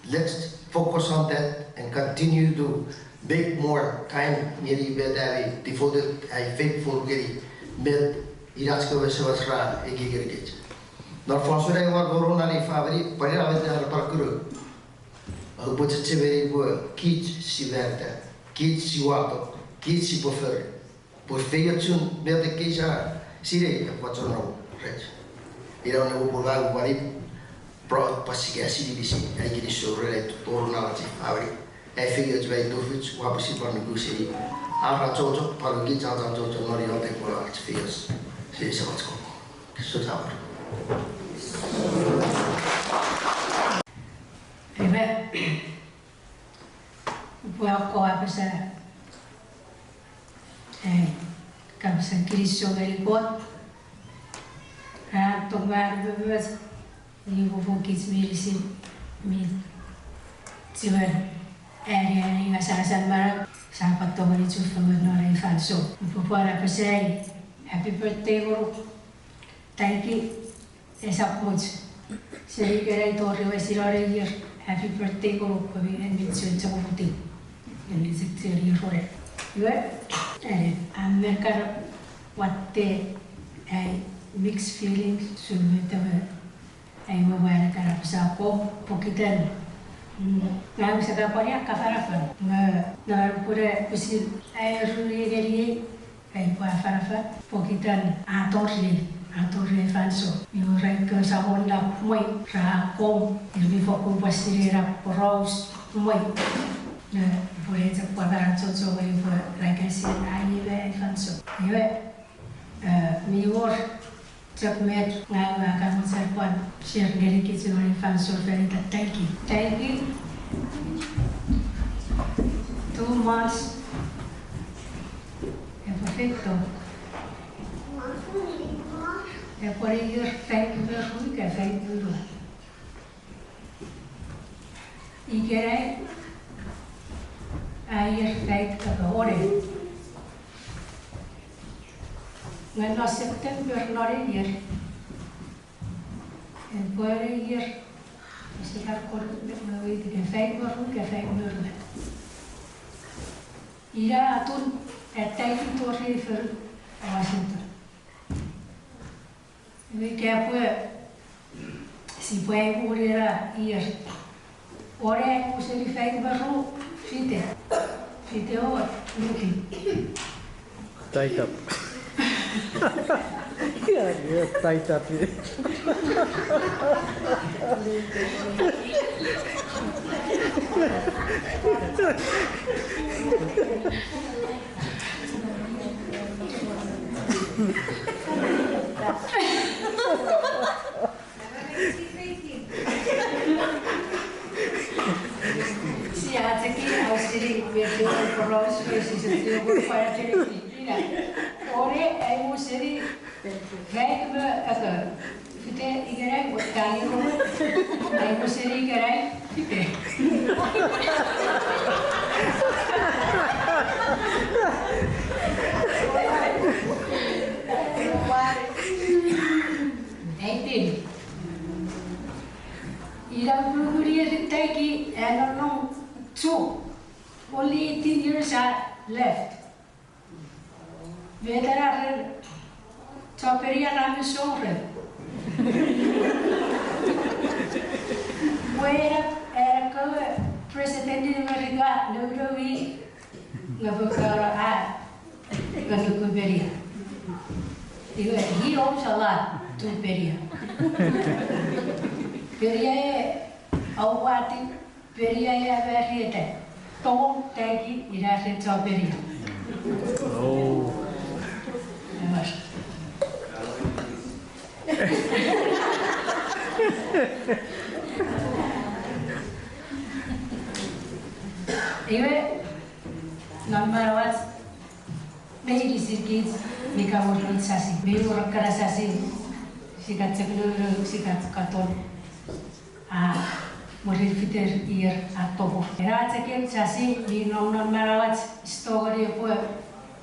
Let's focus on that and continue to make more time ngeni met ami devoted, ai faithful ngeni met inach kewe souasora ekieki ngeni kich. Non fansoun ai ua tonong non ei famini, pwan ina met a pwan kunu. Upwe chechemeni pwe kich sia marita, kich sia wato, kich sipwe fori. Pwe feiochun met ekkei sia sinei epwe chon nom rech. Ina minne upwe ngang pwan proud pwe sia sinei pwisin ai kinisou ren ai tori ach famini. Ai feioch me ai tufich ua pwisin pwan nuku seni ar achocho, pwan kich ach achocho non iotek pwe ach feioch seni Semach Kot. Kinisou chapur. Amen. Upwe akkom apasa, eh, kapasen kinisou ngeni Kot. An tong me an umoumoch, iei popun kich meinisin mi chiwen ani, ani ngasangasan manau, sia pwan tongeni chufengen non ei fansoun. Upwe pwan apasa, happy birthday ngonuk. Taiki, esap much. Seni ikenai tori wesinon ei ier, happy birthday ngonuk, pwe mi ennichon chok uputiw. Ennichon chok ier wone. Iwe, eh, a men kan watte ai mixed feelings, usun met ewe ai we wan kan apasa akkom, pokiten, mm, ngang use kan pwan afanafan. Nge, nge pun pwisin ai rue ngeniei, ai upwe afanafan, pokiten a toriei, a toriei fansoun. Iwe ren ekkewe samon nap mwen, ra akkom, ir mi fokkun pwan sinei nap poraus mwen. Nge pun chok pwan achocho ngeni pwe ra kan sinei ai iwe ai fansoun. Iwe, eh, mi wor chok met ngang ua kan mochen pwan share ngeni kich non ei fansoun fan ita taiki. Taiki. Two months. Epwe feito. Epwe ier faik me ru ika faik me unungat. Ikenai a ier faik me wone. Nge non September non ei ier, epwe ier, ese kan kon me wit ika faik me ru ika faik me unungat. Ina atun attack-i tori ei fonu Washington. Iwe ika pwe sipwe aimwuri ena ier. Wone, aimu seni faik me ru, fite. Fite o nuki. Tied up. Yeah, yeah, tied up. Sia cheki ausili, we do poraus, we sise tio, we fire cheki. Ina. Wone, aimu seni faik me, aka, fite ikenai, we kani ru. Aimu seni ikenai, fite. Eighteen. Ina ukukun ier attack-i a nonnom Chuuk. Only eighteen years are left. Met ena ren chon Beria ra mi song ren. Pwe ena, ena kewe president in America, nounou i, nge pwe kara a, nge nuku Beria. Iwe, he owes a lot to Beria. Beria e, auati, Beria e a mari eta. Tong taiki ina ren chon Beria. Oh. Emas. Iwe, non manauach, meinisin kich mi kawor non sasing. Mi wor ekkana sasing, sia chok nounou, sia katon. A, mwirin fite ier a topor. Ena chok ei sasing mi nom non manauach, sto ngeni epwe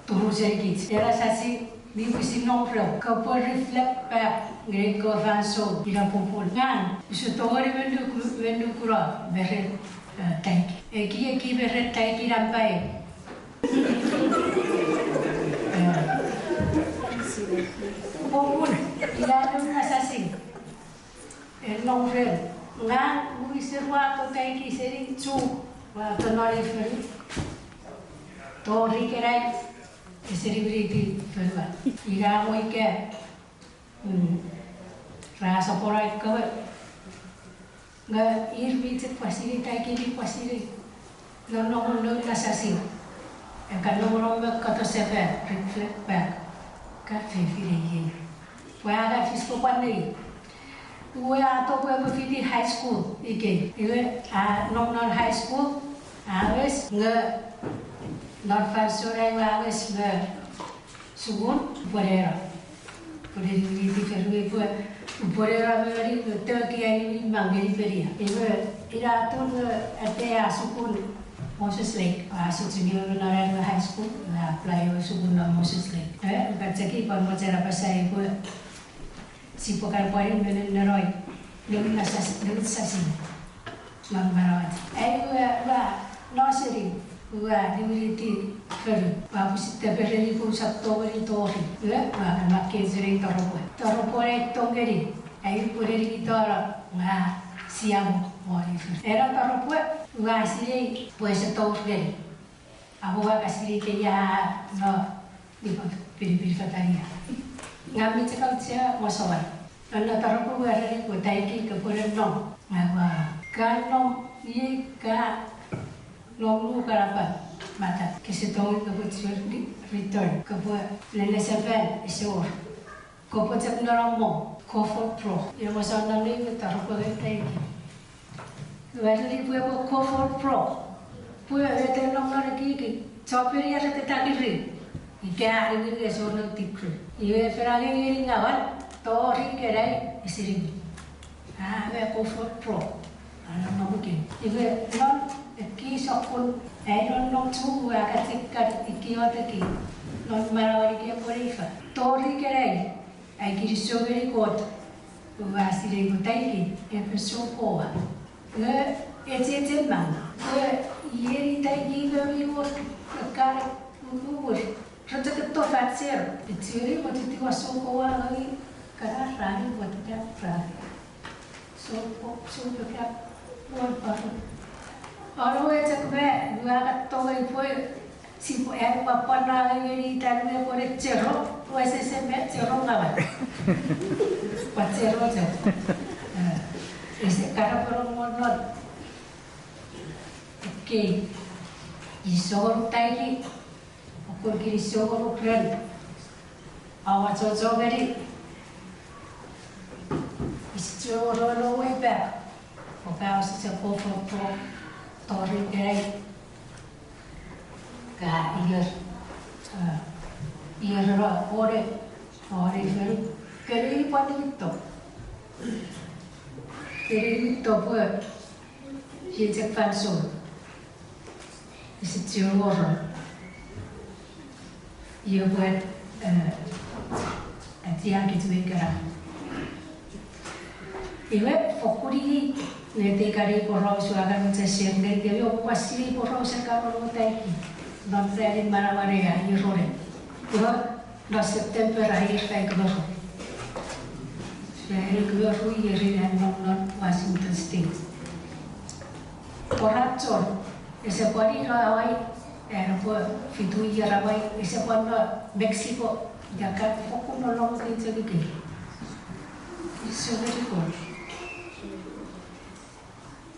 turuseni kich. Ena sasing mi pwisin nom reu, kopwe reflect back ngeni ekkewe fansoun ina popun. Ngang use tongeni me nuku, me nukuno me ren, eh, taiki. Ekieki me ren taiki nampa eu. Eh, popun ina noum na sasing. En nom rem, ngang wisen ua to taiki seni Chuuk, ua to non ei fonu. Tori ikenai, eseni winiti fonua. Ina mo ika, mm, ra sopweno ai kewe. Nge ir mi chok pwasini taiki mi pwasini. Non noum na sasing. Ekka nongonong me kato sefan, reflect back. Ka fefinei iei. Pwe a ka fis pwe pwan nei. Iwe a topwe pwe fiti high school ikei. Iwe a nom non high school, a wes nge non fansoun ai we a wes nge sukun, upwe neno. Upwe neni winiti fonu pwe, upwe neno me neni, nge toki ai mi mang ngeni Beria. Iwe ina atun nge atea sukun Moses Lake. A sochungio non ai we high school, a apply ewe sukun non Moses Lake. E, ka cheki pwan mochen apasa pwe sipwe kan pwari me nenenoi, noum na sas-, noum sasing. Non manauach. Ai ua, ua, no seni, ua niwiniti fonu. Ua pwisin tepereni pwe usap tongeni tori. Ua, ua, ua makkei seni toropwe. Toropwe ne tongeni. Ai upwe neni kitono, ua, sia mo, mo ni fonu. Ena toropwe, ua sinei, pwe ese tori ngeni. Aua ka sinei ika ia no, nipa pinipin fatania. Ngang mi chok auchea mo sowai. Ngang na taropwe ua ereni pwe taiki kopwe ne nom. Ngang ua, ka nom, iei ka nom nu karapat. Mata, kese tongeni kopwe chiwen return. Kopwe nene sefan, ese wor. Kopwe chok nonnom mo, go for broke. Ina mo sa nonnom ne taropwe nge taiki. Ua ereni pwe epwe go for broke. Pwe ete nom non ekieki, chon Beria rete takiri. Ika a niwin nge ese wor no degree. Iwe fen angei ngeni ngawan. Tori ikenai, esirimi. A, me kofo pro. A, non nomuke. Iwe non ekkis sokkun, ai non nom chu ua katikkan ikiotek non manauan ika pwe ifa. Tori ikenai, ai kinisou ngeni Kot, ua sinei pwe taiki epwe soukoa. Nge echeche mang, nge ieni taiki me mi wor, nge kar umur, rechok etto fan zero. Echeni pwe titi ua soukoa nge kana rani pwe tita rani. So, so pekap won paro. Oro we chok me, ua katonge pwe sipwe, eh, pwapwa na ngeni itan me pwe ne zero, wesese me zero ngawan. Pwan zero chok. Eh, ese kana pwe non, non. Okei. Isongonuk taiki, okun kinisou ngonuk ren aua chocho ngeni. Isi chuen wor no way back. Oka osise kofo pro, tori ikenai. Ka ier, eh, ier ra ore, ore feri, keni pwan nikitto. Keni nikitto pwe iei chok fansoun. Isi chuen wor no. Iwe pwe, eh, atiakich we ikana. Iwe fokkun i, nge iteikani poraus ua kan mochen share ngeni kemi, oupwe sinei poraus a kan wor taiki non ranin manauan a ier ren. Iwe non September a ier faik me ru. Faik me ru ierin an nom non Washington State. Pworacho, ese pwan ino Hawaii, eh, pwe fitu ier Hawaii, ese pwan no Mexico, ika ka fokkun no long kei chok ikei. So very good.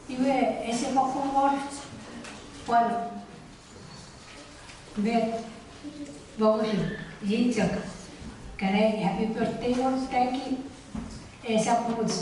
Iwe ese fokkun wor pwan met mongurin, iei chok. Kane happy birthday wor taiki, esap much.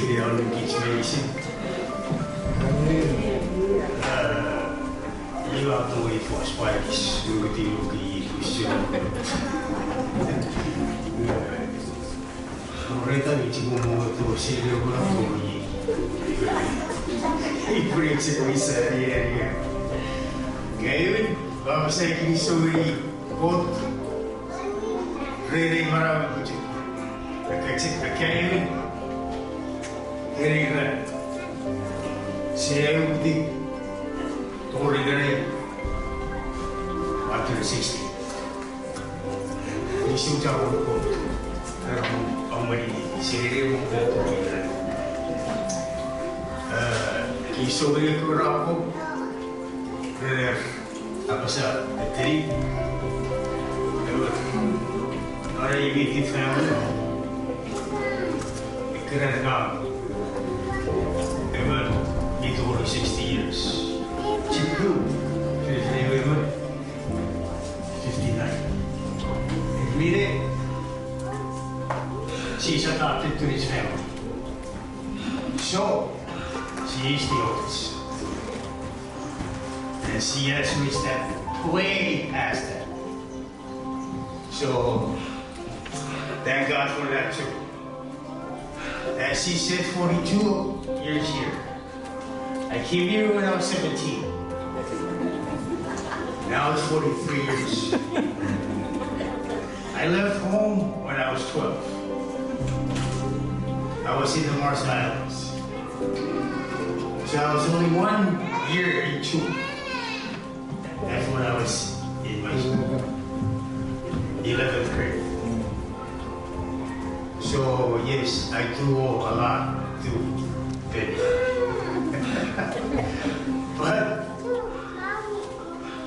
Ia, onnukich meinisin. Eh, iwa tongeni fos pwan ekis, nukutinuki, kusio. Oreta mi chimo mo to siri okuna tongeni. Ipuri chiko isa, ia, ia. Nge iwe, papa sa kinisou ngeni Kot. Rere mara kuchik. Akachik akaiwe. Rere ra. Sia uti. Tori rere. After sixty. Isu cha ko ko. Rere mo amweni. Sia rere mo ko tori rere. Eh, kinisou ngeni kura ko. Rere. Apasa, eteni. Ewe, non ei immediate family. Ekkena ngang. Emon mi tongeni sixty years. Chiku, fifty, emon fifty-nine. Mine, she's adopted to this family. So, she is the oldest. And she has reached that way past that. So, thank God for that too. As she said, forty-two years here. I came here when I was seventeen. Now it's forty-three years. I left home when I was twelve. I was in the Marshall Islands. So I was only one year in Chuuk. That's when I was in my school, eleventh grade. So yes, I do owe a lot to Penny. But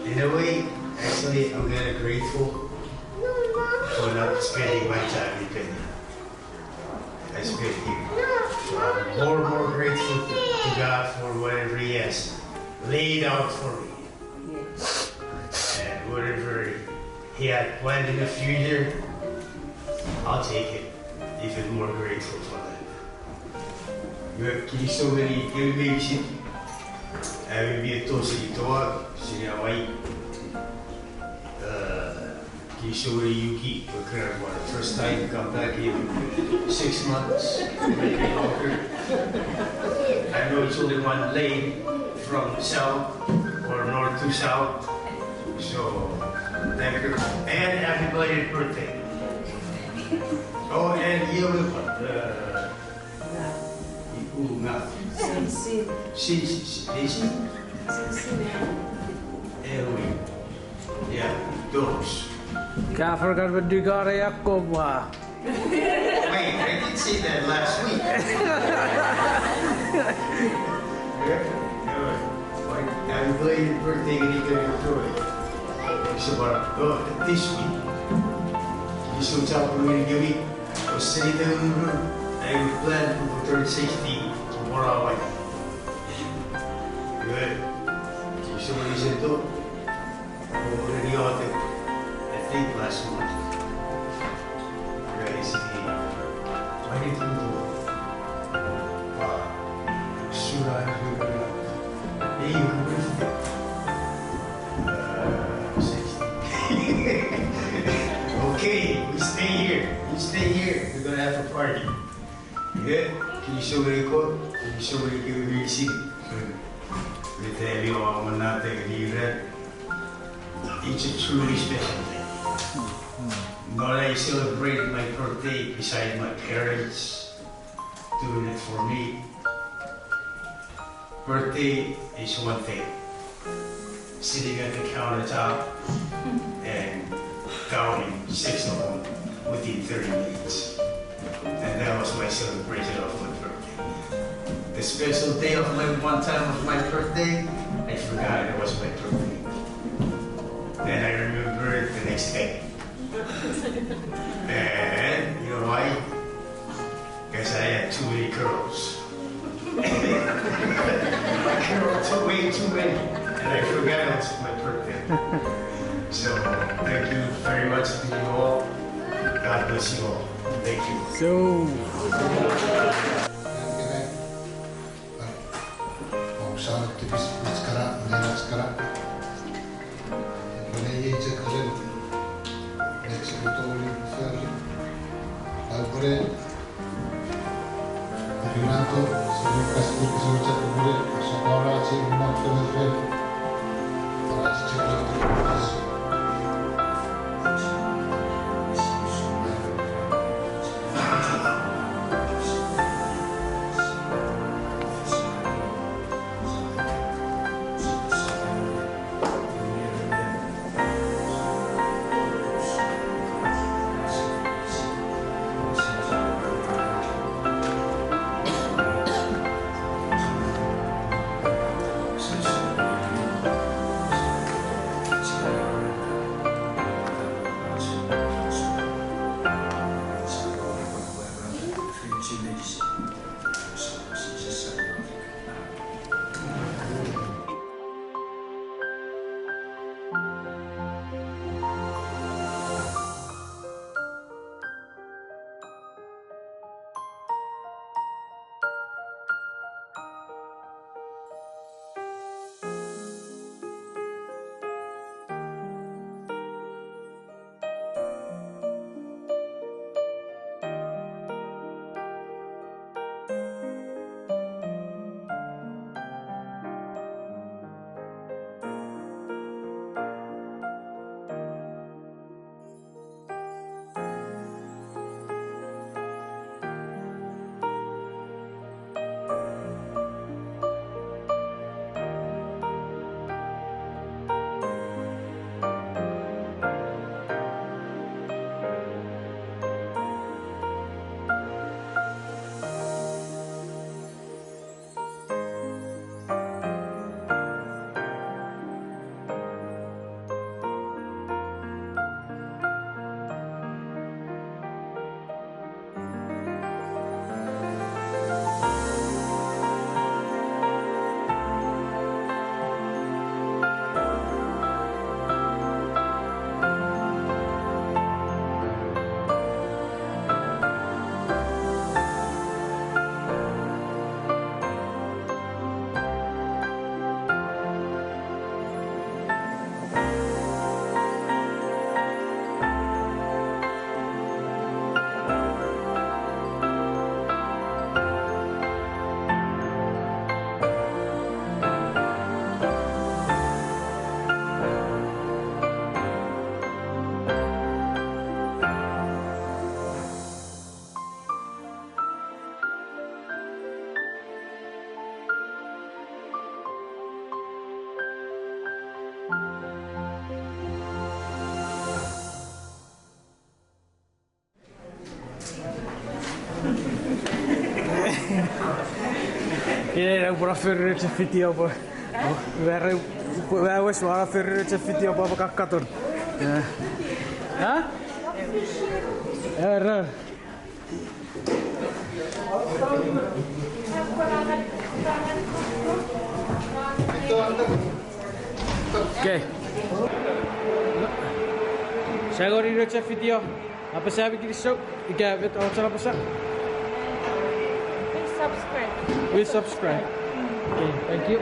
in a way, actually, I'm kinda grateful for not spending my time in Penny. I spent here. So I'm more and more grateful to, to God for whatever He has laid out for me. And whatever He had planned in the future, I'll take it. Even more grateful for that. Iwe kinisou ngeni kemi meinisin. Ami mi etto seni Toa, seni Hawaii. Uh, kinisou ngeni Yuki, for grandma. First time come back in six months, maybe longer. I know it's only one lane from south or north to south. So, thank you. And happy belated birthday. Oh, and you, uh, Iku nga. Sinsin. Sinsin. Sinsin. Ewe. Yeah, those. Ka forgot what you got a Jakob wa. Wait, I did say that last week. Yeah, yeah. Like, happy belated birthday, and you can enjoy. So, uh, oh, this week. You should tell me when you meet. Oseni te unurun, I would plan to turn sixty tomorrow. Good. Kinisou ngeni Sento. Already out there. I think last month. Guys, why did we do it? Wow. Should I do it? Hey, you can do it. Uh, sixty. Okay, we stay here. You stay here. We're gonna have a party. Good. Kinisou ngeni Kot, kinisou ngeni kemi meinisin. With everyone, I'm not taking you there. It's a truly special day. Not I celebrate my birthday beside my parents doing it for me. Birthday is one thing. Sitting at the countertop and counting six of them within thirty minutes. And that was my celebration of my birthday. The special day of my one time of my birthday, I forgot it was my birthday. Then I remember it the next day. And you know why? Because I had too many girls. Girls, way too many. And I forgot it was my birthday. So, thank you very much to you all. God bless you all. Thank you. So. Iei, upwe na fori echo video pwe. Ua wes, ua na fori echo video pwe oupwe kakkaton. Ha? Era. Okay. Sia ngori echo video. Apasa ami kinisou, ika met oua chon apasa? Please subscribe. Please subscribe. Okay, thank you.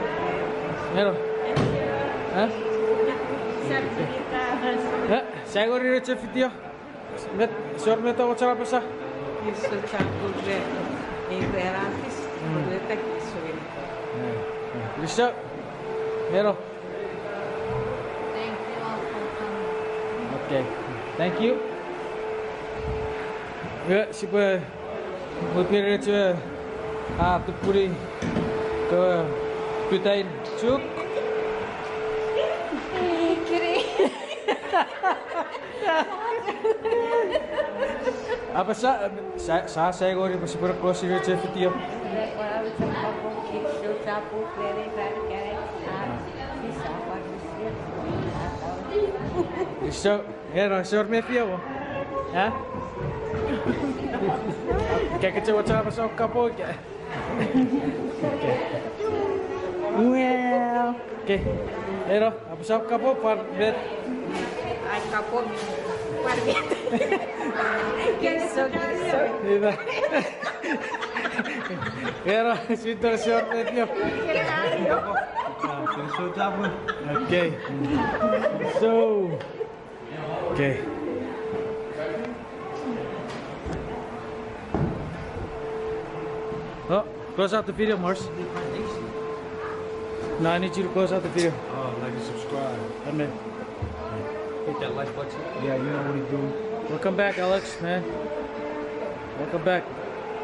Mero. Ha? Subscribe. Ha? Sia ngori echo video. Met, sor met oua chon apasa? Kinisou chapur ren, ei ren atis, mm, ren ta kinisou. Kinisou. Mero. Thank you all for coming. Okay. Thank you. Iwe, sipwe, mut ngeni echo, a, tupuni, ko, putain, chuk. Kidding. Apasa, sa, sa, sa ngori pwe sipwe close echo video. So, ero, sor me fio. Ha? Ika ke chok apasa kapo ika. Okay. Well. Okay. Ero, apasa kapo pwan met. Ai kapo pwan met. Kinisou, kinisou. Ina. Ero, switor sor met io. Okay. So. Okay. Oh, close out the video, Mars. No, I need you to close out the video. Oh, like and subscribe. Amen. Hit that like button. Yeah, you know what to do. Welcome back, Alex, man. Welcome back.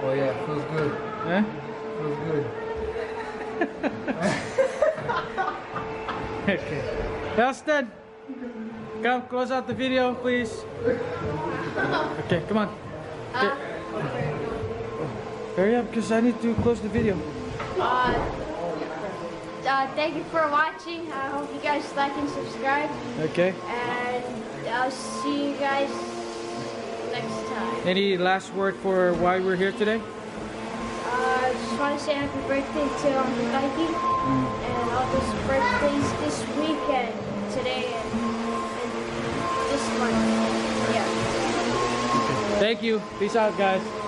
Oh yeah, feels good. Huh? Feels good. Okay. Austin, come close out the video, please. Okay, come on. Okay. Hurry up, because I need to close the video. Uh, uh, thank you for watching. I hope you guys like and subscribe. Okay. And I'll see you guys next time. Any last word for why we're here today? Uh, I just want to say happy birthday to Uncle Mikey. Mm. And all those birthdays this week and today and, and this month. Yeah. Thank you. Peace out, guys.